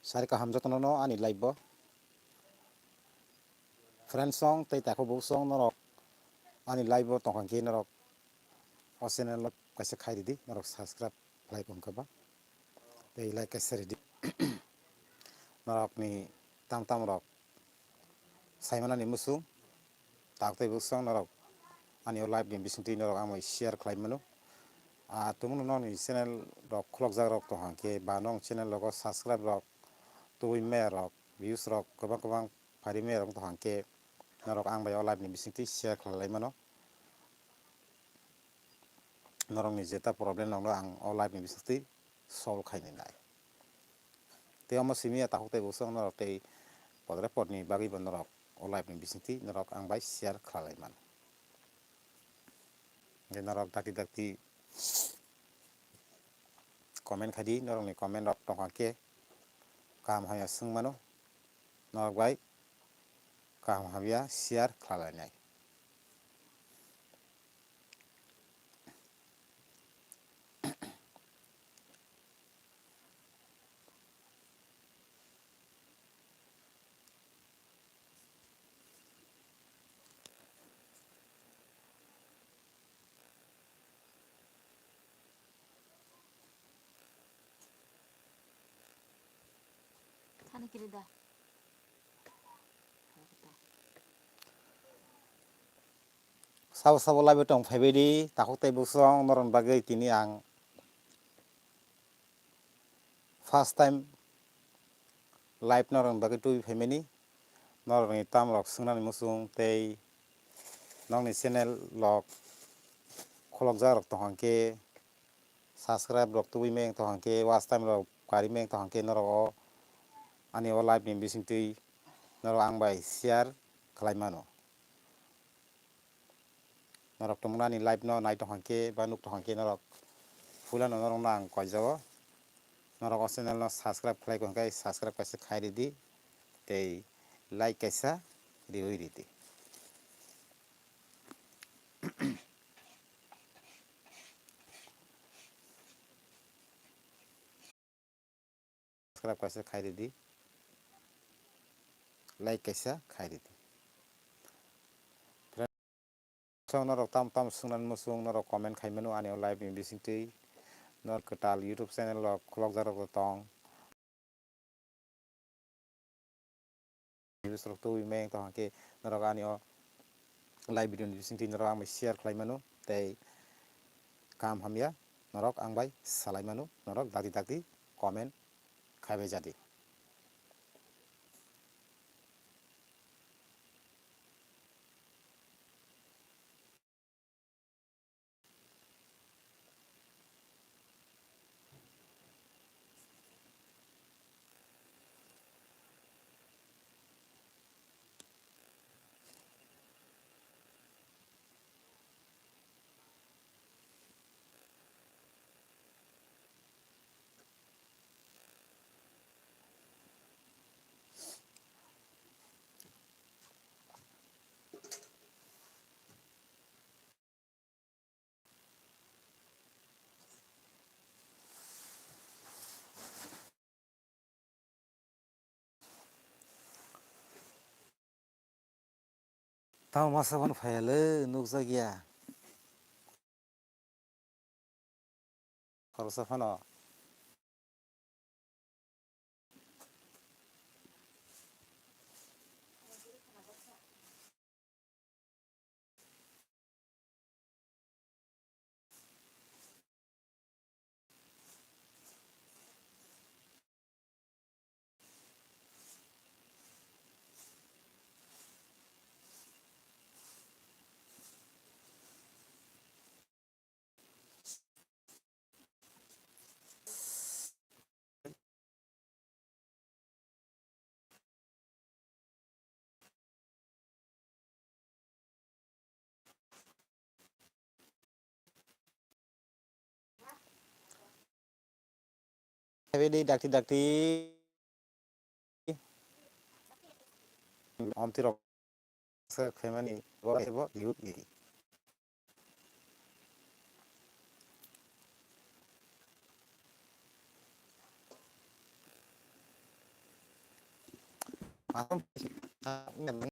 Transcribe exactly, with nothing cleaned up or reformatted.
Sari kaham jotono no ani live bo. Friends song tei takhuk bukhuk song norok ani live bo tongkha khe norok o channel no kaisa khai ridi, norok subscribe khlai tong kha ba tei like kaisa ridi. Norokni tam tam rok saimanani muchung tak tei bukhuk song norok ani o live ni bisingtwi norok ang bai share khlai mano. Ah, tumung nokni channel rok khulokjak rok tong hang khe ba nong channel rogo subscribe rok tubui maya rok views rok kwbang kwbang phari maya rok tong hang khe norok ang bai o live ni bisingtwi share khlai lai mano. Norokni jeta problem rokno ang o live ni bisingtwi solve khainai nai. Tei omo simi ya takhuk tei bukhuk song norok tei podre podni bagwi bo norok o live ni bisingtwi norok ang bai share khlai lai mano. Hingke norok dakti dakti comment khai di, norokni comment rok tongkha khe kaham hamya swng mano, norok bai kaham hamya share khlai lainai. Sabo sabo live tong phaibai di, takhuk tei bukhuk song norokni bagwi tini ang first time live norokni bagwi tubui phaimani, norokni tamrok swngnani muchung tei nokni channel rok khulokjak rok tong hang khe, subscribe rok tubui meng tong hang khe, watch time rok kari meng tong hang khe, norok o ani o live ni bisingtwi norok ang bai share khlai mano. Norok tumung ani live no nai tong hang khe ba nuk tong hang khe norok puila no norok no ang koi jago. Norok o channel no subscribe khlai khe subscribe kaisa khai ridi tei like kaisa riwi ridi. Subscribe kaisa khai ridi, like kaisa khai ridi. Friends, norok tam tam swngnani muchung norok comment khai mano ani o live ni bisingtwi. Norok kwtal YouTube channel rok khulokjak rok tong. Views rok tubui meng tong hang khe norok ani o live video ni bisingtwi norok ang bai share khlai mano tei kaham hamya norok ang bai salai mano, norok dakti dakti comment khai bai jadi. Tamo masa phano phaiya le, nukjak ya. Khoroksa phano. Ebe di dakti dakti. Omti rok se khaimani bo ebo youth ni. Ang